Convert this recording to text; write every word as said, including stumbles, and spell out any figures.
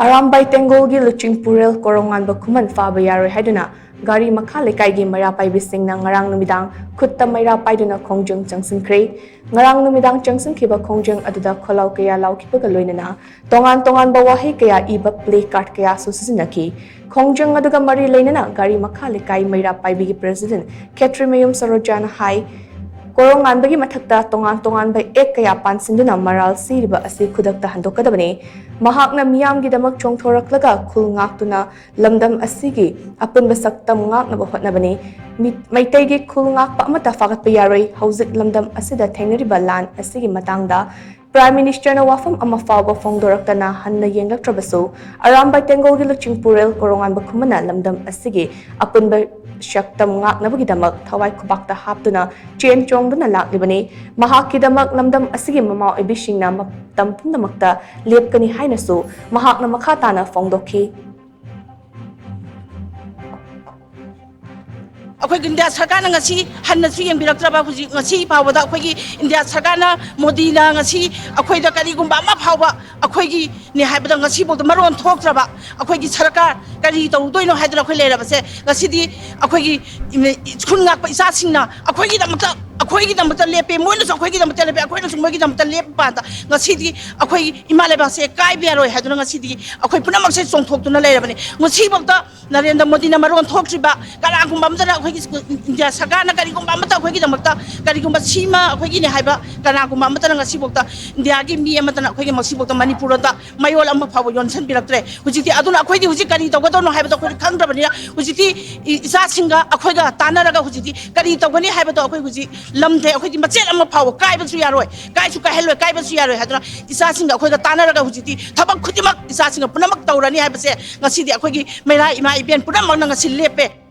ꯑꯔꯥꯝꯕꯥꯏ ꯇꯦꯡꯒꯣꯜꯒꯤ ꯂꯨꯆꯤꯡꯄꯨꯔꯦꯜ ꯀꯣꯔꯣꯉꯥꯟꯕ ꯈꯨꯃꯟ ꯐꯥꯕ ꯌꯥꯔꯣꯏ ꯍꯥꯏꯗꯨꯅ ꯒꯥꯔꯤ ꯃꯈꯥ ꯂꯩꯀꯥꯏꯒꯤ ꯃꯩꯔꯥ ꯄꯥꯏꯕꯤꯁꯤꯡꯅ ꯉꯔꯥꯡ ꯅꯨꯃꯤꯗꯥꯡ ꯈꯨꯠꯇ ꯃꯩꯔꯥ ꯄꯥꯏꯗꯨꯅ ꯈꯣꯡꯖꯪ ꯆꯪꯁꯤꯟꯈ꯭ꯔꯦ꯫ ꯉꯔꯥꯡ ꯅꯨꯃꯤꯗꯥꯡ ꯆꯪꯁꯤꯟꯈꯤꯕ ꯈꯣꯡꯖꯪ ꯑꯗꯨꯗ ꯈꯣꯜꯂꯥꯎ ꯀꯌꯥ ꯂꯥꯎꯈꯤꯕꯒ ꯂꯣꯏꯅꯅ ꯇꯣꯉꯥꯟ ꯇꯣꯉꯥꯟꯕ ꯋꯥꯍꯩ ꯀꯌꯥ ꯏꯕ ꯄ꯭ꯂꯦ ꯀꯥꯔꯗ ꯀꯌꯥꯁꯨ ꯁꯤꯖꯤꯟꯅꯈꯤ꯫ ꯈꯣꯡꯖꯪ ꯑꯗꯨꯒ ꯃꯔꯤ ꯂꯩꯅꯅ ꯒꯥꯔꯤ ꯃꯈꯥ ꯂꯩꯀꯥꯏ ꯃꯩꯔꯥ ꯄꯥꯏꯕꯤꯒꯤ ꯄ꯭ꯔꯦꯁꯤꯗꯦꯟ ꯈꯦꯇ꯭ꯔꯤꯃꯌꯨꯝ ꯁꯔꯣꯖꯥꯅ ꯍꯥꯏ, ꯀꯣꯔꯣꯉꯥꯟꯕꯒꯤ ꯃꯊꯛꯇ ꯇꯣꯉꯥꯟ ꯇꯣꯉꯥꯟꯕ ꯑꯦꯛ ꯀꯌꯥ ꯄꯥꯟꯁꯤꯟꯗꯨꯅ ꯃꯔꯥꯜ ꯁꯤꯔꯤꯕ ꯑꯁꯤ ꯈꯨꯗꯛꯇ ꯍꯟꯗꯣꯛꯀꯗꯕꯅꯤ꯫ ꯃꯍꯥꯛꯅ ꯃꯤꯌꯥꯝꯒꯤꯗꯃꯛ ꯆꯣꯡꯊꯣꯔꯛꯂꯒ ꯈꯨꯜ ꯉꯥꯛꯇꯨꯅ ꯂꯝꯗꯝ ꯑꯁꯤꯒꯤ ꯑꯄꯨꯟꯕ ꯁꯛꯇꯝ ꯉꯥꯛꯅꯕ ꯍꯣꯠꯅꯕꯅꯤ꯫ ꯃꯤ-, ꯃꯩꯇꯩꯒꯤ ꯈꯨꯜ ꯉꯥꯛꯄ ꯑꯃꯠꯇ ꯐꯥꯒꯠꯄ ꯌꯥꯔꯣꯏ꯫ ꯍꯧꯖꯤꯛ ꯂꯝꯗꯝ ꯑꯁꯤꯗ ꯊꯦꯡꯅꯔꯤꯕ ꯂꯥꯟ ꯑꯁꯤꯒꯤ ꯃꯇꯥꯡꯗ ꯄ꯭ꯔꯥꯏꯝ ꯃꯤꯅꯤꯁꯇꯔꯅ ꯋꯥꯐꯝ ꯑꯃ ꯐꯥꯎꯕ ꯐꯣꯡꯗꯣꯔꯛꯇꯅ ꯍꯟꯅ ꯌꯦꯡꯂꯛꯇ꯭ꯔꯕꯁꯨ, ꯑꯔꯥꯝꯕꯥꯏ ꯇꯦꯡꯒꯣꯜꯒꯤ ꯂꯨꯆꯤꯡꯄꯨꯔꯦꯜ ꯀꯣꯔꯣꯉꯥꯟꯕ ꯈꯨꯃꯟꯅ ꯂꯝꯗꯝ ꯑꯁꯤꯒꯤ ꯑꯄꯨꯟꯕ ꯁꯛꯇꯝ ꯉꯥꯛꯅꯕꯒꯤꯗꯃꯛ ꯊꯋꯥꯏ ꯈꯨꯕꯥꯛꯇ ꯍꯥꯞꯇꯨꯅ ꯆꯦꯟ ꯆꯣꯡꯗꯨꯅ ꯂꯥꯛꯂꯤꯕꯅꯤ꯫ ꯃꯍꯥꯛꯀꯤꯗꯃꯛ ꯂꯝꯗꯝ ꯑꯁꯤꯒꯤ ꯃꯃꯥ ꯑꯣꯏꯕꯤꯁꯤꯡꯅ ꯃꯇꯝ ꯄꯨꯝꯅꯃꯛꯇ ꯂꯦꯞꯀꯅꯤ ꯍꯥꯏꯅꯁꯨ ꯃꯍꯥꯛꯅ ꯃꯈꯥ ꯇꯥꯅ ꯐꯣꯡꯗꯣꯛꯈꯤ꯫ ꯑꯩꯈꯣꯏꯒꯤ ꯏꯟꯗꯤꯌꯥ ꯁꯔꯀꯥꯔꯅ ꯉꯁꯤ ꯍꯟꯅꯁꯨ ꯌꯦꯡꯕꯤꯔꯛꯇ꯭ꯔꯕ, ꯍꯧꯖꯤꯛ ꯉꯁꯤ ꯐꯥꯎꯕꯗ ꯑꯩꯈꯣꯏꯒꯤ ꯏꯟꯗꯤꯌꯥ ꯁꯔꯀꯥꯔꯅ, ꯃꯣꯗꯤꯅ ꯉꯁꯤ ꯑꯩꯈꯣꯏꯗ ꯀꯔꯤꯒꯨꯝꯕ ꯑꯃ ꯐꯥꯎꯕ ꯑꯩꯈꯣꯏꯒꯤꯅꯦ ꯍꯥꯏꯕꯗ ꯉꯁꯤꯐꯥꯎꯗ ꯃꯔꯣꯟ ꯊꯣꯛꯇ꯭ꯔꯕ ꯑꯩꯈꯣꯏꯒꯤ ꯁꯔꯀꯥꯔ ꯀꯔꯤ ꯇꯧꯗꯣꯏꯅꯣ ꯍꯥꯏꯗꯅ ꯑꯩꯈꯣꯏ ꯂꯩꯔꯕꯁꯦ꯫ ꯉꯁꯤꯗꯤ ꯑꯩꯈꯣꯏꯒꯤ ꯏꯃꯦ-, ꯈꯨꯟ ꯉꯥꯛꯄ ꯏꯆꯥꯁꯤꯡꯅ ꯑꯩꯈꯣꯏꯒꯤꯗꯃꯛꯇ, ꯑꯩꯈꯣꯏꯒꯤꯗꯃꯛꯇ ꯂꯦꯞꯄꯦ, ꯃꯣꯏꯅꯁꯨ ꯑꯩꯈꯣꯏꯒꯤꯗꯃꯛꯇ ꯂꯦꯞꯄꯦ, ꯑꯩꯈꯣꯏꯅꯁꯨ ꯃꯣꯏꯒꯤꯗꯃꯛꯇ ꯂꯦꯞꯄ ꯀꯥꯟꯗ ꯉꯁꯤꯗꯤ ꯑꯩꯈꯣꯏ ꯏꯃꯥ ꯂꯩꯕꯥꯛꯁꯦ ꯀꯥꯏꯕ ꯌꯥꯔꯣꯏ ꯍꯥꯏꯗꯨꯅ ꯉꯁꯤꯗꯤ ꯑꯩꯈꯣꯏ ꯄꯨꯝꯅꯃꯛꯁꯦ ꯆꯣꯡꯊꯣꯛꯇꯨꯅ ꯂꯩꯔꯕꯅꯤ꯫ ꯉꯁꯤꯐꯥꯎꯗ ꯅꯔꯦꯟꯗ꯭ꯔ ꯃꯣꯗꯤꯅ ꯃꯔꯣꯟ ꯊꯣꯛꯇ꯭ꯔꯤꯕ, ꯀꯅꯥꯒꯨꯝꯕ ꯑꯃꯠꯇꯅ ꯑꯩꯈꯣꯏꯒꯤ ꯏꯟꯗꯤꯌꯥ ꯁꯔꯀꯥꯔꯅ ꯀꯔꯤꯒꯨꯝꯕ ꯑꯃꯠꯇ ꯑꯩꯈꯣꯏꯒꯤꯗꯃꯛꯇ, ꯀꯔꯤꯒꯨꯝꯕ ꯁꯤꯃ ꯑꯩꯈꯣꯏꯒꯤꯅꯦ ꯍꯥꯏꯕ ꯀꯅꯥꯒꯨꯝꯕ ꯑꯃꯠꯇꯅ ꯉꯁꯤꯐꯥꯎꯗ ꯏꯟꯗꯤꯌꯥꯒꯤ ꯃꯤ ꯑꯃꯠꯇꯅ ꯑꯩꯈꯣꯏꯒꯤ ꯉꯁꯤꯐꯥꯎꯗ ꯃꯅꯤꯄꯨꯔꯗ ꯃꯌꯣꯜ ꯑꯃ ꯐꯥꯎꯕ ꯌꯣꯟꯁꯤꯟꯕꯤꯔꯛꯇ꯭ꯔꯦ꯫ ꯍꯧꯖꯤꯛꯇꯤ ꯑꯗꯨꯅ ꯑꯩꯈꯣꯏꯗꯤ ꯍꯧꯖꯤꯛ ꯀꯔꯤ ꯇꯧꯒꯗꯧꯅꯣ ꯍꯥꯏꯕꯗꯣ ꯑꯩꯈꯣꯏꯗꯤ ꯈꯪꯗ꯭ꯔꯕꯅꯤꯅ ꯍꯧꯖꯤꯛꯇꯤ ꯏ-, ꯏꯆꯥꯁꯤꯡꯒ ꯑꯩꯈꯣꯏꯒ ꯇꯥꯟꯅꯔꯒ ꯍꯧꯖꯤꯛꯇꯤ ꯀꯔꯤ ꯇꯧꯒꯅꯤ ꯍꯥꯏꯕꯗꯣ ꯑꯩꯈꯣꯏ ꯍꯧꯖꯤꯛ ꯂꯝꯗꯦ, ꯑꯩꯈꯣꯏꯗꯤ ꯃꯆꯦꯠ ꯑꯃ ꯐꯥꯎꯕ ꯀꯥꯏꯕꯁꯨ ꯌꯥꯔꯣꯏ, ꯀꯥꯏꯁꯨ ꯀꯥꯏꯍꯜꯂꯣꯏ, ꯀꯥꯏꯕꯁꯨ ꯌꯥꯔꯣꯏ ꯍꯥꯏꯗꯨꯅ ꯏꯆꯥꯁꯤꯡꯒ ꯑꯩꯈꯣꯏꯒ ꯇꯥꯟꯅꯔꯒ ꯍꯧꯖꯤꯛꯇꯤ ꯊꯕꯛ ꯈꯨꯗꯤꯡꯃꯛ ꯏꯆꯥꯁꯤꯡꯒ ꯄꯨꯝꯅꯃꯛ ꯇꯧꯔꯅꯤ ꯍꯥꯏꯕꯁꯦ ꯉꯁꯤꯗꯤ ꯑꯩꯈꯣꯏꯒꯤ ꯃꯩꯔꯥ ꯏꯃꯥ ꯏꯕꯦꯟ ꯄꯨꯝꯅꯃꯛꯅ ꯉꯁꯤ ꯂꯦꯞꯄꯦ꯫